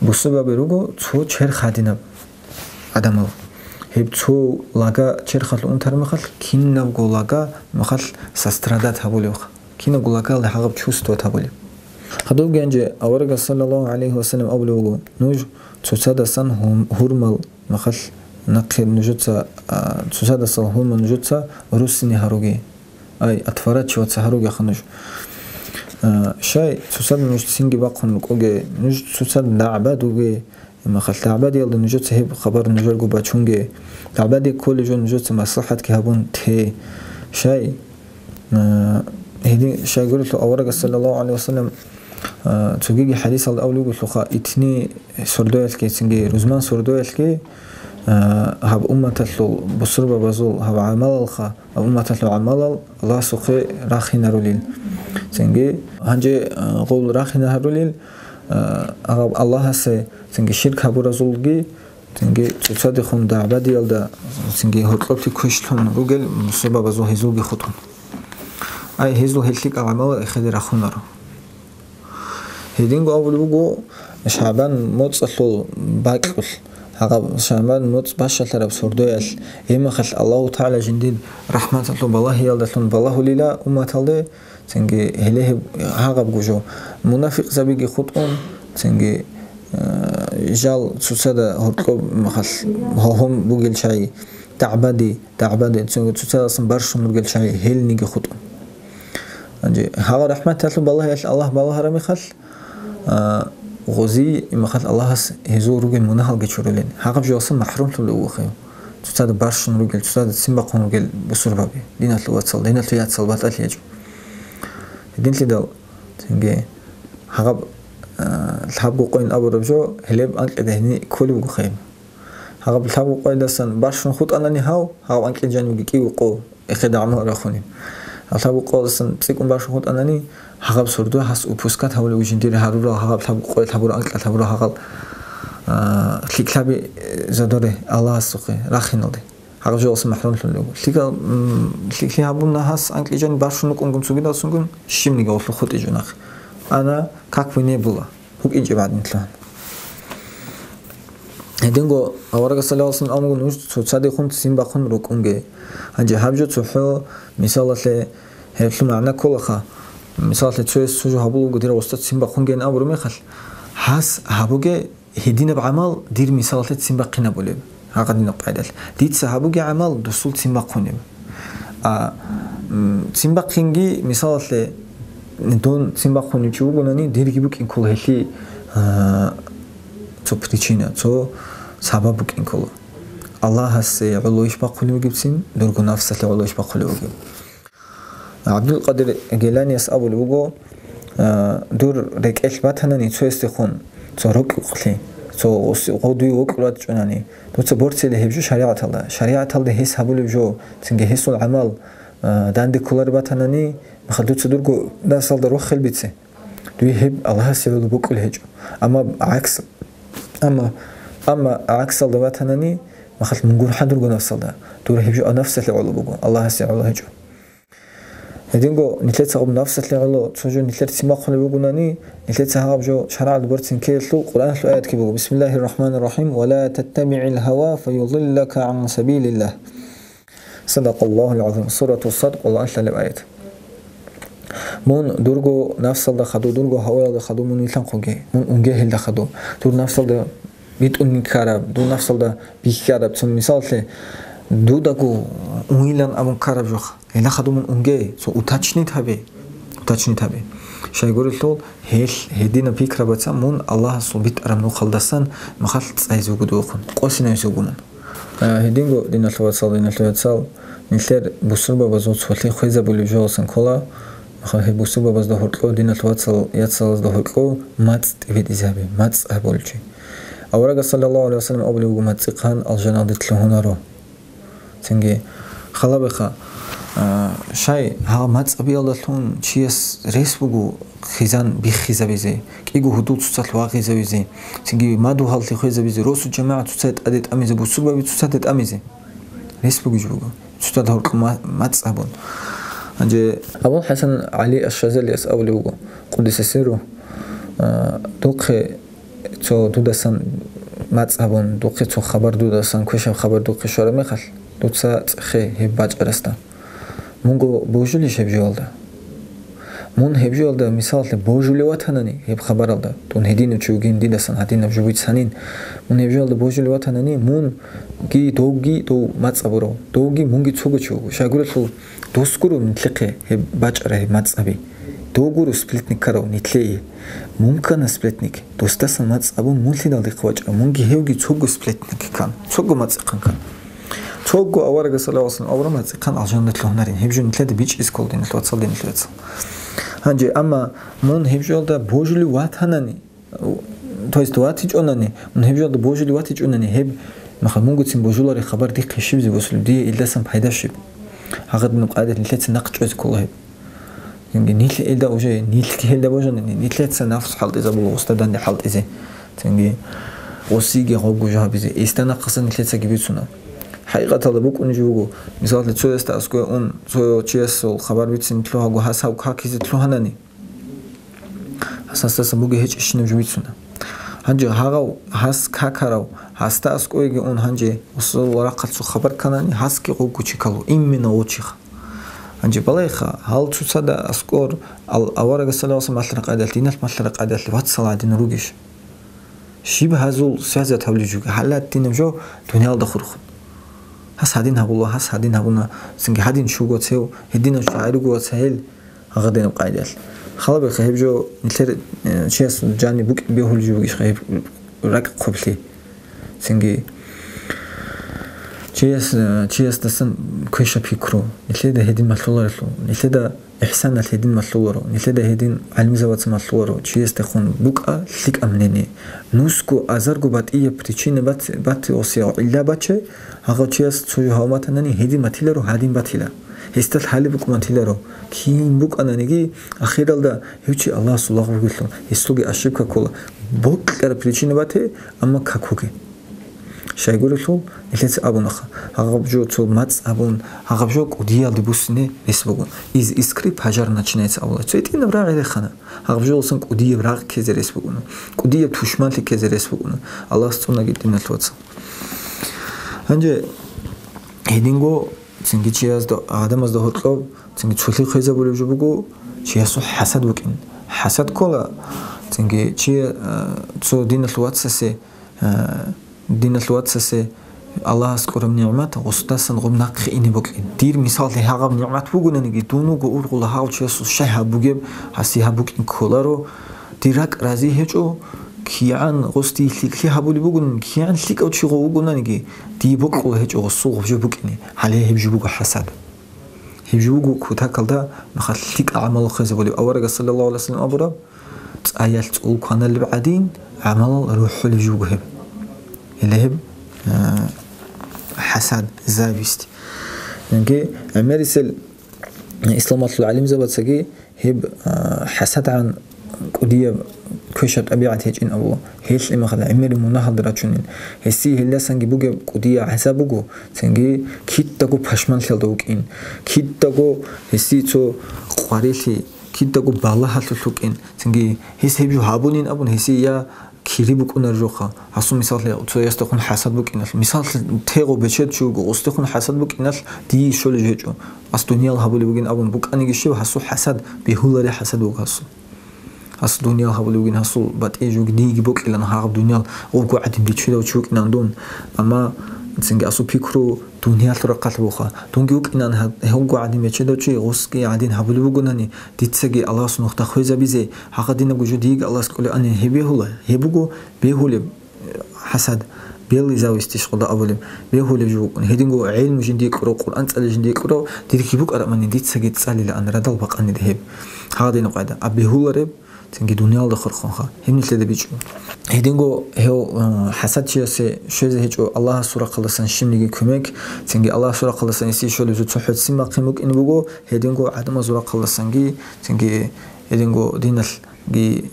бусурбаби руго цо черх гьадинаб гӀадамал. Гьеб цо лага черхалъ унтараб мехалъ, кинабго лага мехалъ сострадать гьабулебха. Кинабго лагалда гьагъаб чувствовать гьабулеб. Гьадубги гьанже аварагас, саллаллагьу гӀалайгьи ва саллам, абулеб буго: нуж цоцадасан гьум-, гьурмал мехалъ нахъе нужеца, а, цоцадасал гьурмал нужеца руссине гьаруге. Ай, отворачиваться гьаругеха нуж. А, щай, цоцада нуж цинги бахъун рукӀуге, нуж цоцада дагӀбадуге, махал дагӀбадиялда нужеца гьеб хабар нужерго бачунге, дагӀбаде кколеб жо нужеца маслахӀатги гьабун те. Щай, а, гьедин, щайгурелъул аварагас, саллаллагьу гӀалайгьи ва саллам, а, цогиги хӀадисалда абулеб бугелъулха, итни сордоялъги, цинги рузман сордоялъги, а, гьаб умматалъул бусурбабазул гьаб гӀамалалха, гьаб умматалъул гӀамалал Аллагьасухъе рахинарулел. Цинги гьанже, а, гъол рахинарулел, а, гьаб Аллагьасе цинги ширк гьабуразулги, Цинги цоцадехун дагӀбадиялда, цинги гьоркьоблъи квешлъун ругел бусурбабазул гьезулги хутӀун. Ай, гьезул гьел лъикӀал гӀамал эхеде рахунаро. Гьединго абулеб буго, ШагӀбан моцӀалъул бакьулъ, гьагъаб ШагӀбан моцӀ бащалъараб сордоялъ, гьеб мехалъ Аллагьу ТагӀала жиндир рахӀматалъул балагьиялдалъун балагьулила умматалде, цинги гьеле гьеб гьагъабго жо мунафикъзабиги хутӀун, цинги, э, жал цоцазда гьоркьоб мехалъ гьогьун бугел чагӀи, дагӀбади, дагӀбади, цинги цоцаздасан барщун ругел чагӀи гьелниги хутӀун. Гьанже гьагъа рахӀматалъул балагьиялъ Аллагь балагьараб мехалъ, а, гъози, имахал Аллагьас гьезул ругел мунагьалги чурулин, гьагъаб жоялъа махӀрумлъулев вухев. Цоцазда барщун ругел, цоцазда ццин бахъун ругел бусурбаби, диналъул вацал, диналъул яцал батӀалъи гьечӀо. Гьединлъидал, цинги гьагъаб, а, лъабго къойин абураб жо, гьелеб анкьида гьени кколев вуго хайм. Гьагъаб лъабго къойдасан барщун хутӀанани гьав, гьав анкьил жанивги кӀиго къо эхеда гӀамал рахунин. Гьаб лъабго къоялдасан цӀикӀкӀун барщун хутӀанани, гьагъаб сордо гьас упускать гьавулев жиндир гьарурал гьагъаб лъабго къоялъ гьабурал анкьал гьабурал гьагъал, а, лъикӀлъаби, э, задоре Аллагьасухъе рахиналде. Гьагъаб жоялъа махӀрумлъун руго. ЛъикӀал, м, лъикӀлъи гьабуна гьас анкьил жанив барщун вукӀунгун цогидалсунгун щибниги гъолъухъ хутӀичӀо нахъ. Ана как бы не было. БукӀинчӀеб гӀадин лъугьана. Гьединго аварагас саллаллагьу гӀалайгьи ва саллам амруго нуж цоцадехун ццин бахъун рукӀунге. Гьанже гьаб жо цохӀо, мисалалъе, гьелъул магӀна кколаха. Мисалалъе, цояс цо жо гьабулеб буго, дир гъоста ццин бахъунгейин абураб мехалъ, гьас гьабуге гьединаб гӀамал дир мисалалъе ццин бахъинабулеб. Гьагъадинаб къайдалъ. Дица гьабуге гӀамал досул ццин бахъунеб. А, м, ццин бахъинги, мисалалъе, дун ццин бахъунев чи вугонани, дирги букӀин ккола гьелъи, а, цо причина, цо сабаб букӀин ккола. Аллагьасе гӀоло иш бахъулев вугебцин, дурго нафсалъе гӀоло иш бахъулев вугеб. ГӀабдулкъадир Геланияс абулеб буго, а, дур рекӀелъ батанани цоясдехун, цо рокьукълъи, цо гъос-, гъодуе вокьулатчӀунани, дуца борцила гьеб жо шаригӀаталда. ШаригӀаталда гьес гьабулеб жо, цинги гьесул гӀамал, а, данде кколареб батанани, махал дуца дурго нафсалда рохел бице. Дуе гьеб Аллагьасе гӀоло бокьулеб гьечӀо. Амма гӀакс-, амма, амма гӀаксалда батанани, махал мун гурхӀа дурго нафсалда. Дур гьеб жо нафсалъе гӀоло буго, Аллагьасе гӀоло гьечӀо. Гьединго нилъеца гьаб нафсалъе гӀоло цо жо нилъер ццин бахъулеб бугонани, нилъеца гьаб жо шаргӀалда борцин ккеялъул Къуръаналъул аятги буго: «Бисмиллагьир рахӀманир рахӀим, ва ла таттабигӀил гьава фаюдиллака гӀан сабилиллагь». Садакъаллагьул гӀазим. Сурату Сад, къоло лъалеб аят. Мун дурго нафсалда хадув, дурго гьаваялда хадув мун вилълъанхъуге, мун унге гьелда хадув. Дур нафсалда битӀунни ккараб, дур нафсалда бихьараб, цо мисаллъе, дудаго унгилан абун ккараб жо. Гьелда хадув мун унге, цо уточнить гьабе, уточнить гьабе. Щайгурелъул, гьелъ гьединаб пикрабаца мун Аллагьасул битӀараб нухалдасан махал цӀайзе вугодухъун, къосинавизе вуго мун. А, гьединго, диналъул вацал, диналъул яцал, нилъер бусурбабазул цолъи хвезабулеб жоялсан ккола, махал гьеб бусурбабазда гьоркьо, диналъул вацал, яцалазда гьоркьо мацӀ тӀибитӀизе гьабе, мацӀ гьабулчи. Аварагас, саллаллагьу гӀалайгьи ва саллам, абулеб буго: «МацӀихъан алжаналде лъугьунаро». Цинги халабиха, а, щай, гьал мацӀабиялдалъун чияс рес буго хизан биххизабизе, кӀиго гьудул цоцалъ вагъизавизе, цинги мадугьаллъи хвезабизе, росу-жамагӀат цоцаде тӀаде тӀамизе, бусурбаби цоцаде тӀамизе. Рес бугищ буго, цоцазда гьоркьо ма-, мацӀ гьабун. Гьанже Абул ХӀасан ГӀали аш-Шазалияс абулеб буго, къуддиса сирругьу, а, духъе цо дудасан мацӀ гьабун, духъе цо хабар дудасан, квешаб хабар духъе щвараб мехалъ, дуца цӀехе гьеб бачӀарасда. Мунго божулищ гьеб жоялда? Мун гьеб жоялда, мисаллъе, божулев ватанани гьеб хабаралда, дун гьединав чи вугин, дидасан гьадинаб жо бицанин, мун гьеб жоялда божулев ватанани, мунги довги дов мацӀ гьабурав, довги мунги цого чи вуго. Щайгурелъул, дос гуро нилъехъе гьеб бачӀарай гьеб мацӀаби. Дов гуро сплетник ккарав нилъее. Мун ккана сплетник, досдасан мацӀ абун мун лъидал дихъ вачӀа, мунги гьевги цого сплетник ккан, цого мацӀихъан ккан. Цого аварагас, саллаллагьу гӀалайгьи ва саллам, авараг мацӀихъан алжаналде лъугьунарин. Гьеб жо нилъеда бичӀчӀизе ккола, диналъул вацал, диналъул яцал. Гьанже, амма мун гьеб жоялда божулев ватанани, то есть ватичӀонани, мун гьеб жоялда божулев ватичӀонани, гьеб мехалъ мунгоцин божулареб хабар дихъе щибизе босулеб, дие илдасан пайда щиб? Гьагъадинаб къайдалъ нилъеца нахъ чӀвазе ккола гьеб. Цинги нилъ гьелда уже, нилъги гьелда божани, нилъеца нафс хӀалтӀизабула, гъосда данде хӀалтӀизе. Цинги Гъосиги гъобго жо гьабизе, эсда нахъасан нилъецаги бицуна. ХӀакъикъаталда букӀунеб жо буго, мисаллъи, цоясда аскӀове ун, цо чиясул хабар бицин лъугьаго, гьас гьав какизе лъугьанани, гьас гьасдасан бугеб гьечӀебщинаб жо бицуна. Гьанже гьагъав гьас какарав, гьасда аскӀовеги ун, гьанже гъосул варахъалъ цо хабар кканани, гьасги гъобго чи ккола, именно гъов чиха. Гьанже балагьеха, гьал цоцазда аскӀор ал-, аварагас саллаллагьу гӀалайгьи ва саллам малъараб къайдалъ, диналъ малъараб къайдалъ вацал гӀадин ругищ? Щиб гьазул связь гьабулеб жо, гьале гьадинаб жо дуниялда хурхун. Гьас гьадин гьабула, гьас гьадин гьабуна, цинги гьадин щуго цев, гьединав чи гӀайруго вацал гьел, гьагъадинаб къайдалъ. Халабеха гьеб жо нилъер, э, чияс жаниб букӀин бегьулеб жо бугищха гьеб ракӀ хъублъи? Цинги чияс, э, чиясдасан квеша пикру, нилъеда гьедин малъуларелъул, нилъеда ихсаналъ гьедин малъуларо, нилъеда гьедин гӀалимзабаца малъуларо, чиясдехун букӀа лъикӀаб мнение. Нусго азарго батӀияб причина бац-, батиосиял гӀилла бачай, гьагъав чияс цо жо гьабун батанани гьедин батиларо, гьадин батила. Гьесдалъ гьалеб букӀун батиларо. Кин букӀананиги, ахиралда гьев чи Аллагьасул лагъ вугелъул, гьесулги ошибка ккола. Бокьараб причина бате, амма какуге. Щайгурелъул, нилъеца абунаха, гьагъаб жо цо мацӀ гьабун, гьагъаб жо кӀудиялде буссине рес бугун. Из искры пожар начинается, абула. Цо гьитӀинаб рагӀи рехана. Гьагъаб жоласан кӀудияб рагъ ккезе рес бугуна. КӀудияб тушманлъи ккезе рес бугуна. Аллагьас цӀунаги, диналъ вацал. Гьанже гьединго цинги чиясда, гӀадамазда гьоркьоб цинги цолъи хвезабулеб жо буго, чиясул хӀасад букӀин. ХӀасад ккола, цинги чи, э, цо диналъ вацасе, э, диналъ вацасе Аллагьас кьураб нигӀмат гъусдасан гъуб нахъе ине букӀин. Дир мисаллъи гьагъаб нигӀмат бугонаниги, дун вуго ургъула гьав чиясул щай гьаб бугеб, гьасие гьаб букӀин кколаро, дир ракӀ рази гьечӀо, кигӀан гъусдие лъикӀлъи гьабулеб бугонаниги, кигӀан лъикӀав чи гъов вугонаниги, дие бокьула гьечӀо гъусул гъуб жо букӀине. Гьале гьеб жо буго хӀасад. Гьеб жо буго кутакалда махал лъикӀа гӀамал хвезабулеб. Аварагас саллаллагьу гӀалайгьи ва саллам абураб, цӀаялъ цӀул кваналеб гӀадин, гӀамалал рухӀулеб жо буго гьеб. Гьеле гьеб, а, хӀасад, зависть. Яги гӀемерисел исламалъул гӀалимзабацаги гьеб, а, хӀасадгӀан кӀудияб квешаб тӀабигӀат гьечӀин абула. Гьелъ имахъала гӀемер мунагьалда рачунин. Гьесие гьелдасанги бугеб кӀудияб гӀазаб буго, цинги кидаго пашманлъиялда вукӀин, кидаго гьесие цо къварилъи, кидаго балагьалъулъ вукӀин, цинги гьес гьеб жо гьабунин абун гьесие я кири букӀунар жоха. Гьасул мисаллъи, цоясдехун хӀасад букӀиналъ. Мисаллъи, тегъо бечед чи вуго, гъусдехун хӀасад букӀиналъ дие щолеб гьечӀо. Ас дуниял гьабулеб бугин абун букӀаниги щиб, гьасул хӀасад, бегьулари хӀасад буго гьасул. Гьас дуниял гьабулеб бугин, гьасул батӀи жуги диеги бокьилан, гьагъаб дуниял гъобго гӀадин бечедав чи вукӀинан дун. Амма цинги асул пикру дуниялъул рахъалъ буха. Дунги вукӀинан гьа-, гьевго гӀадин бечедав чи, гъусги гӀадин гьабулеб бугонани, дицаги Аллагьас нухда хвезабизе, гьагъадинабго жо диеги Аллагьас кӀолеб ани гьеб бегьула, гьеб буго бегьулеб. ХӀасад, белый зависть ишкъуда абулеб, бегьулеб жо букӀун. Гьединго гӀелму жиндие кьурав, Къуръан цӀали жиндие кьурав, дирги букӀарабани дицаги цӀалилаан радал бакъанида гьеб. Гьадинаб къайда, а бегьулареб, цинги дуниялда хурхунха, гьеб нилъеда бичӀчӀо. Гьединго гьев, э, хӀасадчиясе щвезе гьечӀо Аллагьасул рахъалдасан щибниги кумек, цинги Аллагьасул рахъалдасан гьесие щолеб жо цохӀо ццин бахъин букӀине буго, гьединго гӀадамазул рахъалдасанги, цинги гьединго диналъ ги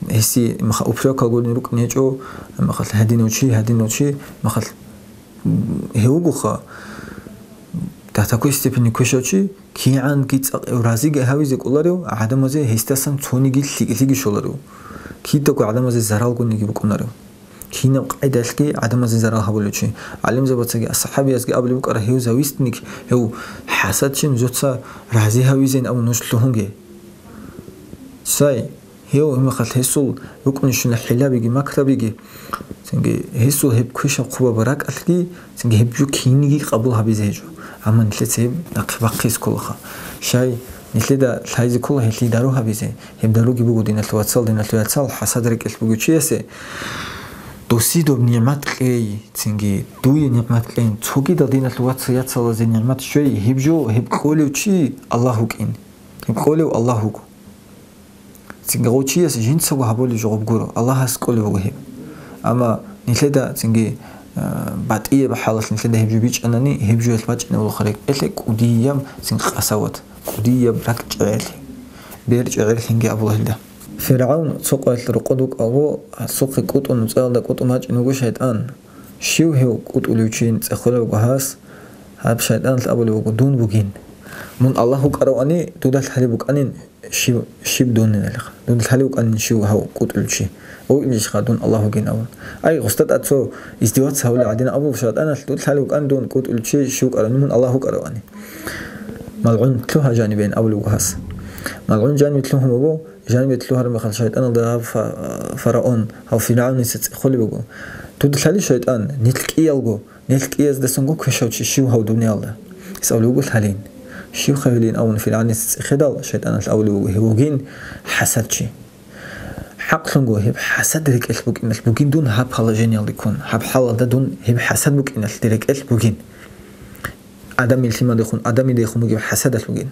гьесие, маха, упрекал гурин рукӀин гьечӀо, махал гьадинав чи, гьадинав чи, махал гьев вугоха, до такой степени квешав чи, кигӀанги цӀакъ гьев разиги гьавизе кӀоларев, гӀадамазе гьесдасан цониги лъикӀлъиги щоларев, кидаго гӀадамазе заралгуниги букӀунарев. Кинаб къайдалъги гӀадамазе зарал гьабулев чи. ГӀалимзабацаги асхӀабиязги абулеб букӀара, гьев завистник, гьев хӀасадчин, жоца рази гьавизейин абун нуж лъугьунге. Сай, гьев гьимахалъ гьесул рукӀунищина хӀилабиги макрабиги, цинги гьесул гьеб квешаб хъубаб ракӀалъги, цинги гьеб жо киниги къабул гьабизе гьечӀо. Амма нилъеца гьеб нахъе бахъизе кколаха. Щай, нилъеда лъайзе ккола гьелъие дару гьабизе. Гьеб даруги буго, диналъул вацал, диналъул яцал, хӀасад рекӀелъ бугев чиясе досие доб нигӀмат кьей, цинги дуе нигӀмат кьейин, цогидал диналъул вацал-яцалазе нигӀмат щвей, гьеб жо, гьеб кьолев чи Аллагь вукӀин. Гьеб кьолев Аллагь вуго. Цинги гъов чияс жинцаго гьабулеб жо гъоб гуро, Аллагьас кьолеб буго гьеб. Амма нилъеда цинги, а, батӀияб хӀалалъ нилъеда гьеб жо бичӀчӀанани, гьеб жоялъ бачӀине улухъа рекӀелъе кӀудияб цинги къасават, кӀудияб ракӀчӀегӀерлъи, берчӀегӀерлъинги абула гьелда. ФиргӀавн цо къоялъ рокъов вукӀаго, гьасухъе кӀутӀун, нуцӀаялда кӀутӀун вачӀун вуго шайтӀан. Щив гьев кӀутӀулев чи цӀехолеб буго гьас, гьаб шайтӀаналъ абулеб буго: «Дун бугин. Мун Аллагь вукӀаравани, дуда лъалеб букӀанин щив, щиб дуниналъ. Дуда лъалеб букӀанин щив гьав кӀутӀулев чи. ВукӀинчӀищха дун Аллагь вугин», – абун. Ай, гъосда тӀад цо издеваться гьавулел гӀадин абулеб шайтӀаналъ: «Дуда лъалеб букӀанин дун кӀутӀулев чи щив вукӀаравани, мун Аллагь вукӀаравани». МалгӀун лъугьа жанибейин абулеб буго гьас. МалгӀун жанибе лъугьун буго, жанибе лъугьараб мехалъ шайтӀаналда гьав фа-, фараон, гьав ФиргӀавница цӀехолеб буго: «Дуда лъали, шайтӀан, нилъ кӀиялго, нилъ кӀияздасанго квешав чи щив гьав дуниялда?» Гьес абулеб буго: «Лъалин». «Щивха гьелин?» – абун ФиргӀавница цӀехедал, шайтӀаналъ абулеб буго: «Гьев вугин хӀасадчи. ХӀакълъунго, гьеб хӀасад рекӀелъ букӀиналъ бугин дун гьаб положениялде ккун, гьаб хӀалалда дун гьеб хӀасад букӀиналъ рекӀелъ бугин. Адамил лъимадехун, адамидехун бугеб хӀасадалъ бугин.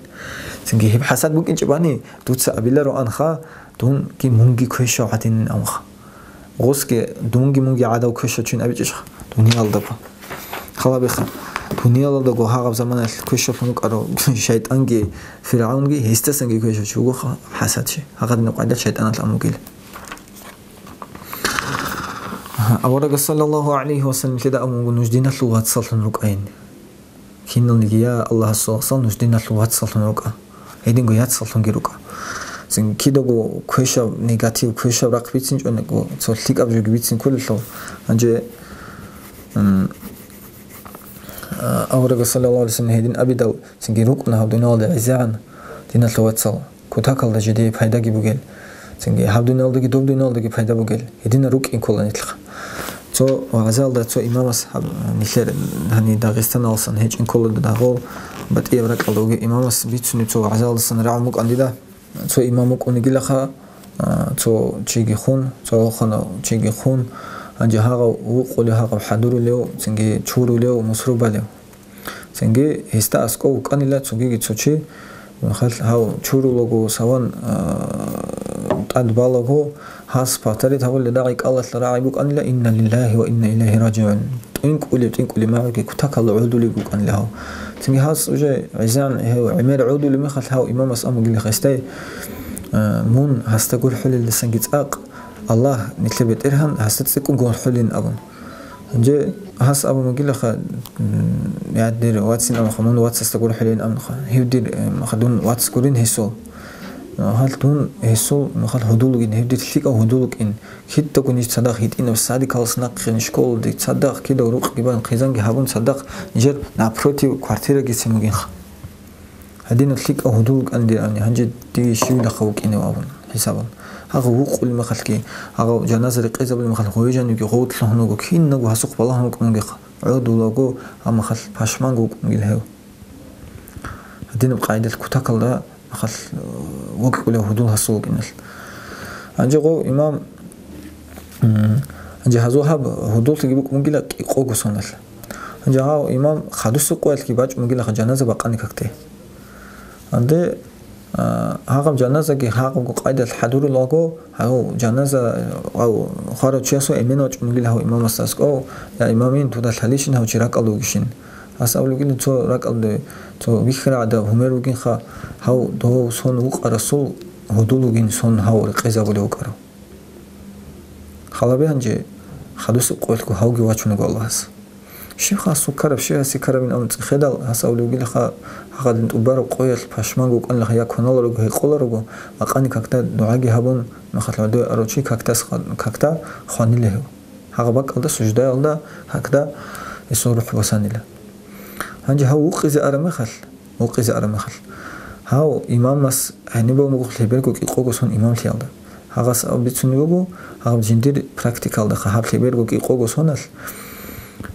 Цинги гьеб хӀасад букӀинчӀебани, дуца абилароанха, дунги мунги квешав гӀадинин авха. Гъосги дунги мунги гӀадав квешав чин абичӀищха дуниялдаго. Халабиха, дуниялалдаго гьагъаб заманалъ квешавлъун вукӀарав шайтӀанги, ФиргӀавнги, гьесдасанги квешав чи вугоха хӀасадчи. Гьагъадинаб къайда шайтӀаналъ амугил». Аварагас, саллаллагьу гӀалайгьи ва саллам, лъида амуго: «Нуж диналъул вацаллъун рукӀайин». Киналниги: «Я Аллагьасул вацал, нуж диналъул вацаллъун рукӀа, гьединго яцаллъунги рукӀа». Цин кидаго квешаб, негатив, квешаб рахъ бицинчӀониго, цо лъикӀаб жоги бицин кколелъул. Гьанже, м, а, аварагас, саллаллагьу гӀалайгьи ва саллам, гьедин абидал, цинги рукӀуна гьаб дуниялалда гӀезегӀан диналъул вацал. Кутакалда жидее пайдаги бугел, цинги гьаб дуниялдаги доб дуниялдаги пайда бугел, гьединал рукӀин ккола нилъха. Цо вагӀзалда цо имамас гьаб-, нилъер гьани Дагъистаналсан гьечӀин ккола дагъо батӀияб ракьалда вугев имамас бицунеб цо вагӀзалдасан рагӀун букӀан дида. Цо имам вукӀунигилаха, а, цо чиги хун, цо гьалханав чиги хун, гьанже гьагъав вукъулев, гьагъав хӀадурулев, цинги чурулев, мусру балев. Цинги гьесда аскӀов вукӀанила цогиги цо чи, мехалъ гьав чурулаго, саван, а, тӀад балаго, гьас повторить гьабулел рагӀи кӀалалъ рагӀи букӀанила: «Инна лиллагьи ва инна илайгьи ражигӀун». ТӀинкӀулеб, тӀинкӀулеб магӀуги кутакалда гӀодулеб букӀанила гьав. Цинги гьас уже гӀезегӀан гьев гӀемер гӀодулеб мехалъ гьав имамас амугила гьесдай: «А, мун гьасда гурхӀулелдасанги цӀакъ, Аллагь, нилъер БетӀергьан, гьасда цӀикӀкӀун гурхӀулин», – абун. Гьанже гьас абун бугилаха: «М, я, дир вацин», – амха, «мун вацасда гурхӀулин», – амха, «гьев дир, э, маха, дун вац гурин гьесул. Гьал дун гьесул, махал, гьудул вугин, гьев дир лъикӀав гьудул вукӀин. Кидаго ниж цадахъ гьитӀинаб садикалас нахъе, школалде цадахъ, кидаго рукъги бан, хъизанги гьабун цадахъ, нижер напротив квартирагицин бугинха. Гьадинаб лъикӀав гьудул вукӀан дир», – абуни, «гьанже дие щивилаха вукӀинев?» – абун хӀисабал. Гьагъав вукъулеб мехалъги, гьагъав жаназа рекъезабулеб мехалъ гъой жанивги гъов лъугьун вуго, киналго гьасухъ балагьун вукӀун вугеха. ГӀодулаго, гьаб махалъ пашманго вукӀун вугила гьев. Гьадинаб къайдалъ кутакалда махалъ, э, вукӀулев гьудул гьасул вукӀиналъ. Гьанже гъов имам, м, гьанже гьазул гьаб гьудуллъиги букӀун бугила кӀикъого соналъ. Гьанже гьав имам хадусеб къоялъги бачӀун бугилаха жаназа бакъани какде. Гьанде, а, гьагъаб жаназаги гьагъабго къайдалъ хӀадурулаго, гьав жаназа, гьав хварав чиясул эмен вачӀун вугила гьав имамасда аскӀов: «Я имамин, дуда лъалищин гьав чи ракӀалда вугищин?» Гьас абулеб бугила: «Цо ракӀалде, цо бихьарагӀадаб гьумер вугинха, гьав дов сон вукъарасул гьудул вугин сон гьав рекъезабулев вукӀарав». Халабе гьанже хадусеб къоялъго гьавги вачун вуго Аллагьас. Щибха гьасул ккараб, щиб гьасе ккарабин абун цӀехедал, гьас абулеб бугилаха: «Гьагъадин тӀубараб къоялъ пашманго вукӀанилаха, я кваналароги, гьекъолароги, бакъани какда дугӀаги гьабун, махалъ гӀодове арав чи какдас, какда хванила гьев. Гьагъа бакӀалда суждаялда какда гьесул рухӀ босанила». Гьанже гьав вукъизе араб мехалъ, вукъизе араб мехалъ, гьав имамас гьаниб буго лъеберго кӀикъого сон имамлъиялда. Гьагъас аб бицунеб буго, гьаб жиндир практикалда гьаб лъеберго кӀикъого соналъ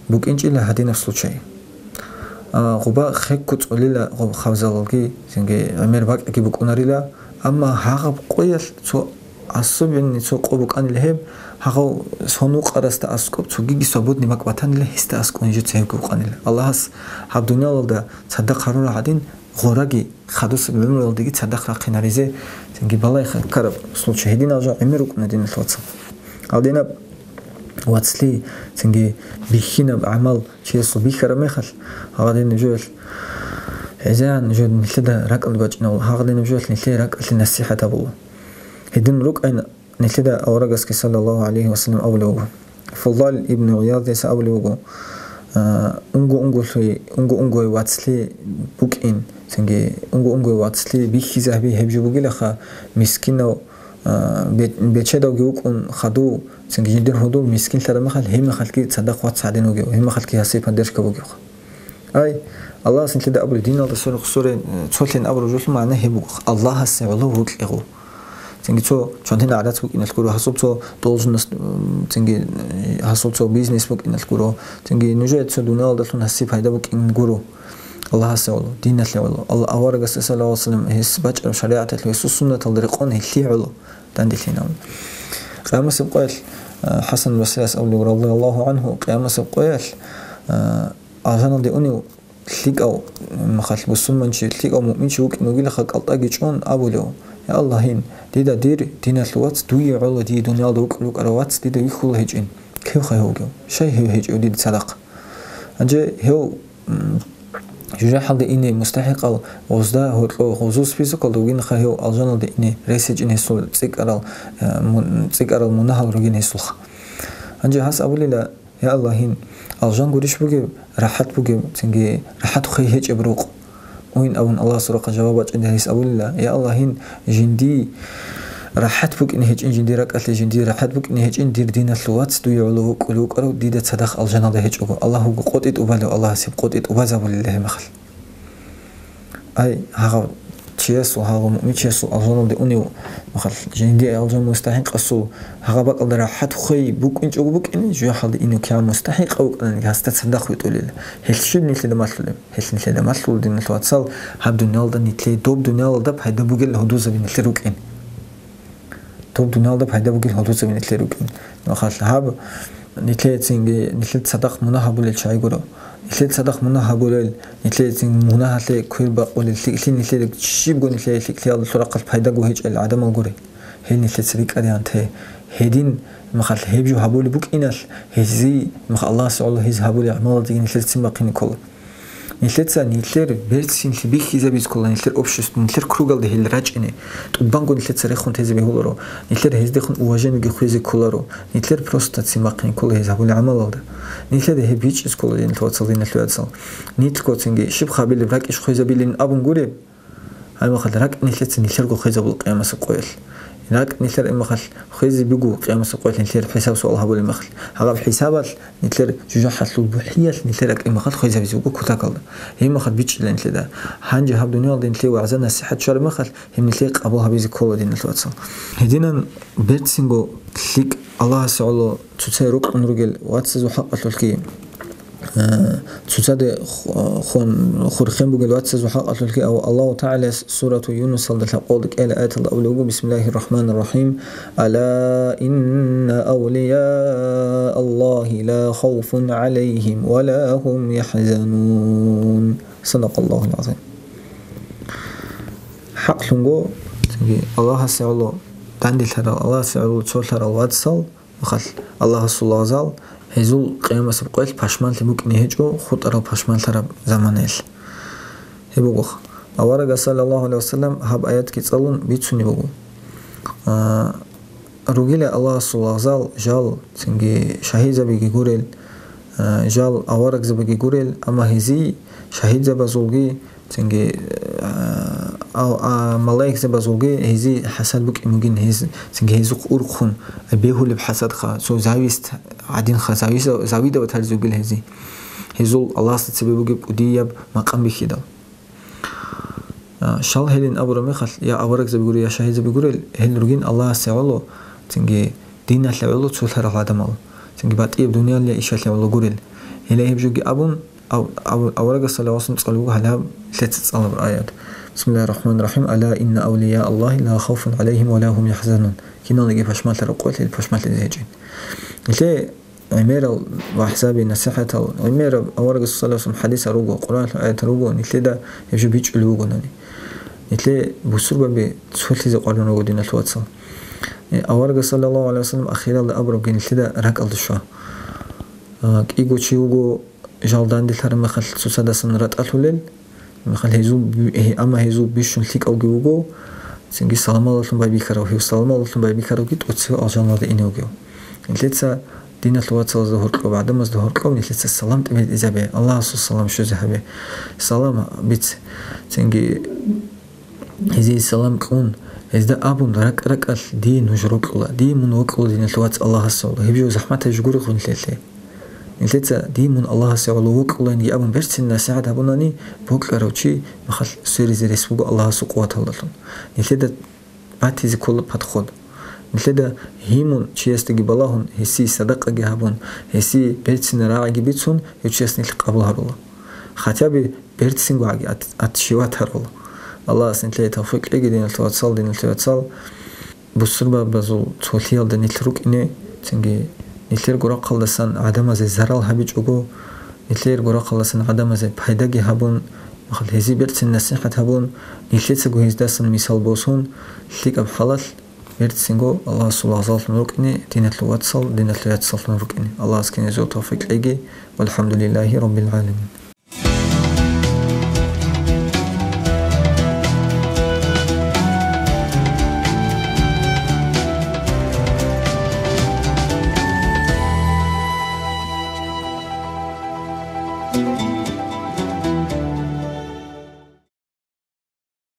букӀинчӀила гьадинаб случай. А, гъуба хекку цӀолила гъоб хабзалалги, цинги гӀемер бакӀги букӀунарила, амма гьагъаб къоялъ цо особенный цо къо букӀанила гьеб, гьагъав сон вукъарасда аскӀоб цогиги свободный бакӀ батанила, гьесда аскӀоб нижеца гьебги букӀанила. Аллагьас гьаб дуниялалда цадахъ гьарурал гӀадин, гъораги хадусеб гӀумруялдеги цадахъ рахъинаризе, цинги балагье ккараб случай. Гьединал жо гӀемер рукӀуна, диналъ вацал. Гьадинаб вацлъи, цинги бихьинаб гӀамал чиясул бихьараб мехалъ, гьагъадинаб жоялъ гӀезегӀан жо нилъеда ракӀалде бачӀинабула, гьагъадинаб жоялъ нилъее ракӀалъе насихӀат гьабула. Гьедин рукӀайин нилъеда аварагасги саллаллагьу гӀалайгьи ва саллам абулев вуго. Фудал ибн ГӀияз гьес абулев вуго, а, унго-унгоялъе, унго-унгояв вацлъи букӀин, цинги унго-унгояв вацлъи бихьизабиги гьеб жо бугилаха, мискинав, а, бе-, бечедавги вукӀун хадув, цинги жиндир гьудул мискинлъараб мехалъ, гьеб мехалъги цадахъ вац гьадин вугев, гьеб мехалъги гьасие поддержка бугевха. Ай, Аллагьас нилъеда абулеб, диналда сорухъ суре, э, цолъин абураб жолъун магӀна гьеб буго: Аллагьасе гӀоло вукьегъу. Цинги цо чонтин гӀарац букӀиналъ гуро, гьасул цо должность, м, цинги, э, гьасул цо бизнес букӀиналъ гуро, цинги нужее цо дуниялалдалъун гьасие пайда букӀин гуро. Аллагьасе гӀоло, диналъе гӀоло, Алла-, аварагасда саллаллагьу гӀалайгьи ва саллам гьес бачӀараб шаригӀаталъ, гьесул суннаталда рекъон гьелъие гӀоло дандилъинавун. Къиямасеб къоялъ, э, ХӀасан Басрияс абулеб, радияллагьу гӀангьу, къиямасеб къоялъ, э, алжаналде унев лъикӀав, махалъ бусурманчи, лъикӀав муъминчи вукӀин вугилаха, кӀалтӀаги чӀун абулев: «Я Аллагьин, дида дир диналъул вац, дуе гӀоло дие дуниялда вукӀун вукӀарав вац дида вихьула гьечӀин». Кевха гьев вугев? Щай гьев гьечӀев дида цадахъ? Гьанже гьев, м, жужахӀалде ине мустахӀикъал гъозда гьоркьо гъозул списокалда вугинха, гьев алжаналде ине рес гьечӀин гьесул цӀикӀкӀарал, э, мун-, цӀикӀкӀарал мунагьал ругин гьесулха. Гьанже гьас абулила: «Я Аллагьин, алжан гурищ бугеб, рахӀат бугеб, цинги рахӀат хвей гьечӀеб рукъ?» Уйин абун Аллагьасул рахъалъ жаваб бачӀиндал гьес абулила: «Я Аллагьин, жиндие рахӀат букӀине гьечӀин, жиндир ракӀалъе жиндие рахӀат букӀине гьечӀин, дир диналъул вац дуе гӀоло вукӀулев вукӀарав дида цадахъ алжаналда гьечӀого». Аллагьго къотӀи тӀубалев, Аллагьасе къотӀи тӀубазабулила гьеб мехалъ. Ай, гьагъав чиясул, гьагъав муъминчиясул алжаналде унев махалъ, жиндие алжан мустахӀикъасул гьагъа бакӀалда рахӀат хвей букӀинчӀого букӀине, жужахӀалде инев кигӀан мустахӀикъав вукӀаниги, гьасда цадахъ витӀулел. Гьелъ щиб нилъеда малъулеб? Гьелъ нилъеда малъула, диналъул вацал, гьаб дуниялда нилъее доб дуниялалда пайда бугел гьудул гьабиналъе рукӀин. Доб дуниялда пайда бугел гьудул гьабиналъе рукӀин. Махалъ гьаб нилъецинги, нилъер цадахъ мунагь гьабулел чагӀи гуро. Нилъер цадахъ мунагь гьабулел, нилъецин мунагьалъе квер бакъулел, лъикӀлъи нилъер щибго нилъее лъикӀлъиялдалъул рахъалъ пайдаго гьечӀел гӀадамал гури. Гьел нилъеца рикӀкӀадеян те. Гьедин, махалъ гьеб жо гьабулеб букӀиналъ, гьезие, мах-, Аллагьасе гӀоло гьез гьабулел гӀамалалдеги нилъер ццин бахъине ккола. Нилъеца нилъер берцинлъи бихьизабизе ккола, нилъер общество, нилъер кругалде гьел рачӀине. ТӀубанго нилъеца рехун тезе бегьуларо. Нилъер гьездехун уважениеги хвезе кколаро. Нилъер просто ццин бахъине ккола гьез гьабулел гӀамалалда. Нилъеда гьеб бичӀчӀизе ккола, диналъул вацал, диналъул яцал. Нилъго цинги щиб гьабилеб ракӀищ хвезабилин абун гуреб? Гьай махалъ ракӀ нилъеца нилъерго хвезабула къиямасеб къоялъ. РакӀ нилъер гьай махалъ хвезе буго къиямасеб къоялъ нилъер хӀисаб-суал гьабулеб мехалъ. Гьагъаб хӀисабалъ нилъер жужахӀалъул бухӀиялъ нилъер ракӀ гьай махалъ хвезабизе буго кутакалда. Гьеб махалъ бичӀчӀила нилъеда. Гьанже гьаб дуниялалда нилъее вагӀза-насихӀат щвараб махалъ, гьеб нилъее къабул гьабизе ккола, диналъул вацал. Гьединан берцинго лъикӀ Аллагьасе гӀоло цоцае рокьун ругел вацазул хӀакъалъулъги, э, цоцаде ху-, хун, хурхен бугел вацазул хӀакъалъулъги ав-, Аллагьу ТагӀалаяс Сурату Юнусалда лъабкъоялда кӀиабилеб аяталда абулеб буго: «Бисмиллагьир рахӀманир рахӀим. Ала инна авлияа Аллагьи ла хавфун гӀалайгьим ва ла гьум яхӀзанун». Садакъаллагьул гӀазим. ХӀакълъунго, цинги Аллагьасе гӀоло данделъарал, Аллагьасе гӀоло цолъарал вацал, махалъ Аллагьасул лагъзал, гьезул къиямасеб къоялъ пашманлъи букӀине гьечӀо хутӀарал пашманлъараб заманаялъ. Гьеб буго, аварагас, саллаллагьу гӀалайгьи ва саллам, гьаб аятги цӀалун бицунеб буго. А, ругила Аллагьасул лагъзал жал, цинги шагьидзабиги гурел, а, жал аварагзабиги гурел, амма гьезие шагьидзабазулги, цинги, а, а, а, малаикзабазулги гьезие хӀасад букӀин бугин гьез, цинги гьезухъ урхъун бегьулеб хӀасадха, цо зависть гӀадинха, завис-, завидовать гьаризе бугила гьезие. Гьезул Аллагьасда цебе бугеб кӀудияб макъам бихьидал. А, щал гьелин абураб мехалъ, я аварагзаби гурел, я шагьидзаби гурел, гьел ругин Аллагьасе гӀоло, цинги диналъе гӀоло цолъарал гӀадамал, цинги батӀияб дуниялалъе ишалъе гӀоло гурел. Гьеле гьеб жоги абун, ав-, ав-, аварагас саллаллагьу гӀалайгьи ва саллам цӀалуго гьалаб лъеца цӀалаб аят. Бисмиллагьир рахӀманир рахӀим. Ала инна авлияа Аллагьи ла хавфун гӀалайгьим ва ла гьум яхӀзанун. Киналниги пашманлъараб къоялъ гьел пашманлъизе гьечӀин. Нилъее гӀемерал вагӀзаби, насихӀатал, гӀемераб аварагасул саллаллагьу гӀалайгьи ва саллам хӀадисал руго, Къуръаналъул аятал руго, нилъеда гьеб жо бичӀчӀулеб бугонани. Нилъее бусурбаби цолъизе къваригӀун руго, диналъул вацал. Э, аварагас, саллаллагьу гӀалайгьи ва саллам, ахиралда абурабги нилъеда ракӀалда щва. А, кӀиго чи вуго жал данделъараб мехалъ цоцадасан ратӀалъулел, мехалъ гьезул би-, гье-, амма гьезул бищун лъикӀавги вуго, цинги саламалдалъун байбихьарав, гьев саламалдалъун байбихьаравги тӀоцеве алжаналде ине вугев. Нилъеца диналъул вацалазда гьоркьоб, гӀадамазда гьоркьоб нилъеца салам тӀибитӀизабе, Аллагьасул салам щвезе гьабе. Салам биц, цинги гьезие салам кьун, гьезда абун, ракӀ-ракӀалъ дие нуж рокьула, дие мун вокьула диналъул вац Аллагьасда гьавула. Гьеб жо захӀматаб жо гури хъун нилъелъе. Нилъеца дие мун Аллагьасда гьавула вокьулаанги абун берцин насихӀат гьабунани, бокьарав чи махалъ сверизе рес буго Аллагьасул къуваталдалъун. Нилъеда батизе ккола подход. Нилъеда гьимун чиясдаги балагьун, гьесие садакъаги гьабун, гьесие берцина рагӀиги бицун, гьев чияс нилъ къабул гьарула. Хотя бы берцинго гӀаги ат-, атшиват гьарула. Аллагьас нилъее тавфикъ кьеги, диналъул вацал, диналъул вацал, бусурбабазул цолъиялда нилъ рукӀине, цинги нилъерго рахъалдасан гӀадамазе зарал гьабичӀого, нилъерго рахъалдасан гӀадамазе пайдаги гьабун, махал гьезие берцин насихӀат гьабун, нилъецаго гьездасан мисал босун, лъикӀаб хӀалалъ берцинго Аллагьасул лагъзаллъун рукӀине, диналъул вацал, диналъул яцаллъун рукӀине. Аллагьас киназул тавфикъ кьеги. ВалхӀамдулиллагьи раббил гӀаламин.